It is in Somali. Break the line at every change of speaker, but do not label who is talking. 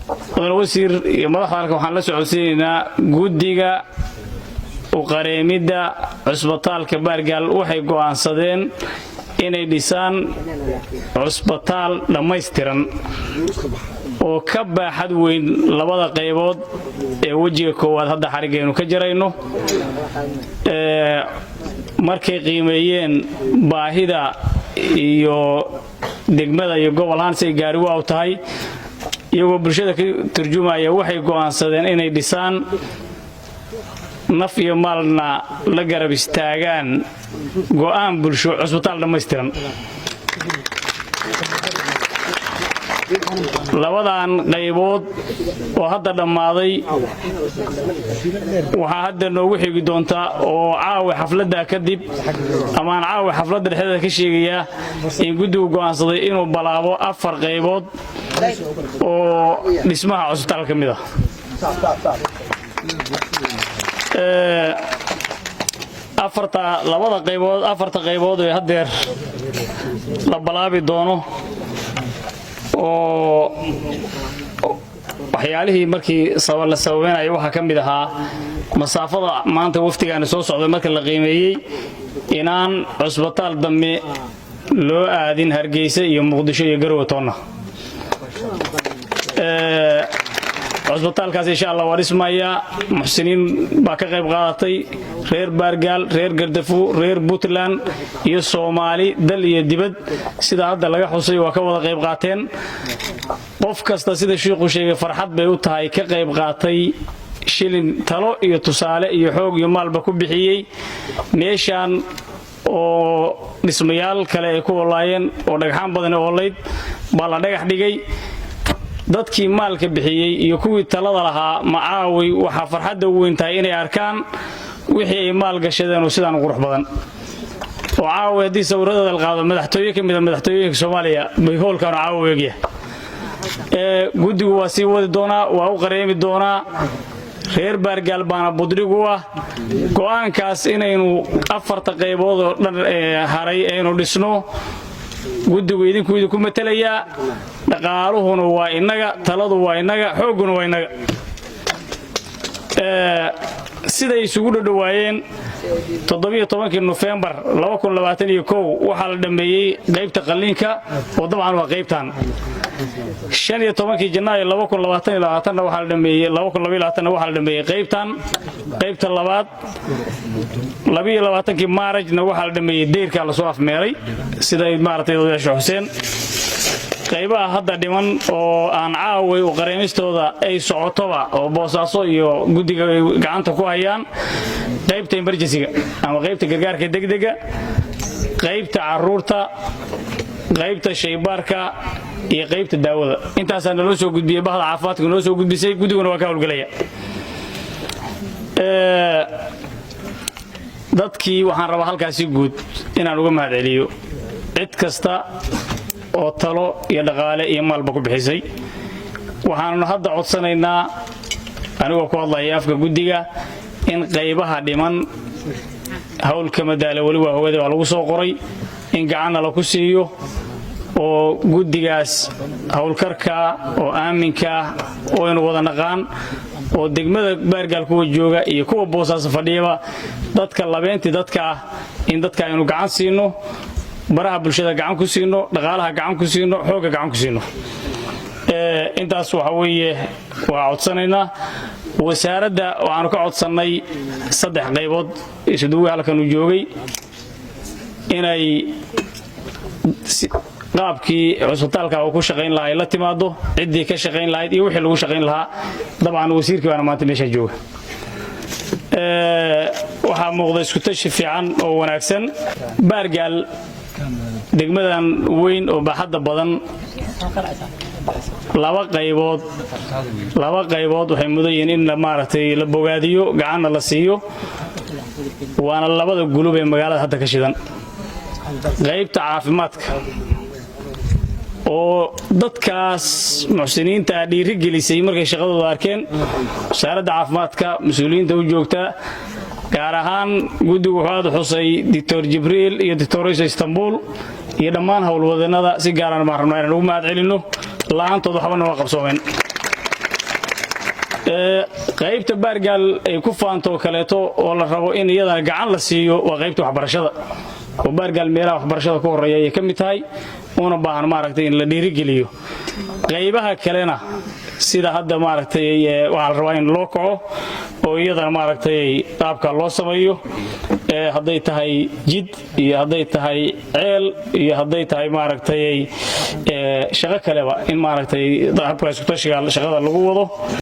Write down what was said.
Mudane wasiir iyo madaxda halka, waxaan la socodsiinaynaa guddiga uqareemidda cusbitaalka Baargaal waxay go'aansadeen inay dhisaan cusbitaal dhammaystiran oo ka baaxad weyn labada qaybood ee wejiga koowaad hadda xariggaynu ka jarayno. Markay qiimeeyeen baahida iyo degmada iyo gobol ahaan say gaari waaw tahay, iyagoo bulshada ka turjumaya, waxay go'aansadeen inay dhisaan, naf iyo maalna la garab istaagaan go'aan bulsho, cusbitaal dhammaystiran. Labadan qaybood oo hadda dhammaaday waxaa hadda noogu xigi doontaa oo caawi xafladda kadib amaan caawi xafladda dhexdeeda ka sheegayaa in guddigu go'aansaday inuu balaabo 4 qaybood oo dhismaha cusbitaal ka mid ah. Afarta, labada qaybood, afarta qaybood ee haddeer la balaabi doono oo waxyaalihii markii la sababeynaya waxaa ka mid ahaa masaafada maanta waftigaani soo socday. Marka la qiimeeyey inaan cusbitaal dambe loo aadin Hargeysa iyo Muqdisho iyo Garowe toonna, cusbitaalkaas insha Allah waa dhismayaa. Muxsiniin baa ka qayb qaadatay, reer Baargaal, reer Gardafu, reer Puntland iyo Soomaali dal iyo dibad, sida hadda laga xusay, waa ka wada qayb qaateen. Qof kasta, sida shiikhuu sheegay, farxad bay u tahay ka qayb qaatay, shilin, talo iyo tusaale iyo xoog iyo maalba ku bixiyey. Meeshaan oo dhismayaal kale ay ku olaayeen oo dhagxaan badan oolayd baa la dhagax dhigay. Dadkii maalka bixiyey iyo kuwii talada lahaa macaaway waxaa farxadda u weyn tahay inay arkaan wixii ay maal gashadeen oo sidaan u qurux badan, oo caawa haddii sawirradooda la qaado madaxtooye ka mida madaxtooyooyinka Soomaaliya bay hoolkaanu caawa eegyahay. Guddigu waa sii wadi doonaa, waa u qareemi doonaa. Reer Baargaal baana budhig u ah go'aankaas inaynu afarta qaybood oo dhan haray aynu dhisno. Guddigu idinku idinku matelayaa, dhaqaaluhuna waa innaga, taladu waa innaga, xoogguna waa innaga. Siday isugu dhodhowaayeen, 17-kii Nofembar waxaa la dhammeeyey qaybta qalliinka, oo dabcan waa qaybtan. 15-kii Janaayo waxaa la dhameeyey, waxaa la dhameeyey qaybtan, qaybta labaad. 22-kii Maarajna waxaa la dhameeyey deyrkaa lasoo afmeeray, siday maaragtay odayaasha xuseen. Qaybaha hadda dhiman oo aan caaway u qareemistooda ay socotoba oo Boosaaso iyo guddiga ay gacanta ku hayaan: qaybta emergency-ga ama qaybta gargaarka degdega, qaybta caruurta, qaybta shaybaarka iyo qaybta daawada. Intaasaa naloo soo gudbiyey, bahda caafimaadka noo soo gudbisay, guddiguna waa ka howlgelaya. Dadkii waxaan rabaa halkaasi guud inaan uga mahad celiyo cid kasta oo talo iyo dhaqaale iyo maalba ku bixisay. Waxaannu hadda codsanaynaa, anigoo ku hadlaya afka guddiga, in qaybaha dhiman howlka madaale weli waa hogada baa lagu soo qoray, in gacanna laku siiyo oo guddigaas howlkarka oo aaminka ah oo aynu wada naqaan oo degmada Baargaal kuwa jooga iyo kuwa Boosaaso fadhiyaba, dadka labeentii dadka ah, in dadka aynu gacan siino, baraha bulshada gacan ku siino, dhaqaalaha gacan ku siino, xoogga gacan ku siino. Intaas waxa weeye waa codsanaynaa. Wasaaradda waxaanu ka codsannay saddex qaybood, isuduwi halkan uu joogay, inay qaabkii cusbitaalka uu ku shaqayn lahaa ay la timaado, ciddii ka shaqayn lahayd iyo wixii lagu shaqayn lahaa. Dabcan wasiirkii baana maanta meesha jooga. Waxaa muuqda iskutashi fiican oo wanaagsan. Baargaal, degmadan weyn oo baaxadda badan, laba qaybood, laba qaybood waxay mudan yihiin in maaragtay la bogaadiyo, gacanna la siiyo, waana labada gulub ee magaalada hadda ka shidan: qaybta caafimaadka oo dadkaas muxsiniinta ah dhiiri gelisay markay shaqadooda arkeen, wasaaradda caafimaadka mas-uuliyiinta u joogta, gaar ahaan guddigu wuxuu aad u xusay Doctor Jibriil iyo Doctor Isa Istanbul iyo dhammaan howlwadeenada. Si gaaraan baan rabnaa inaan ugu mahad celinno, la'aantood waxbana waa qabsoomeen. Qaybta Baargaal ay ku faanto kaleeto oo la rabo in iyadana gacan la siiyo waa qaybta waxbarashada, oo Baargaal meelaha waxbarashada ku horreeya ayay ka mid tahay, una baahan, maaragtay, in la dhiirigeliyo. Qaybaha kalena sida hadda, maaragtay, waxaa la rabaa in loo kaco oo iyadana, maaragtay, qaabka loo sameeyo, hadday tahay jid iyo hadday tahay ceel iyo hadday tahay, maaragtay, shaqo kaleba, in, maaragtay, habka iskutashiga shaqada lagu wado.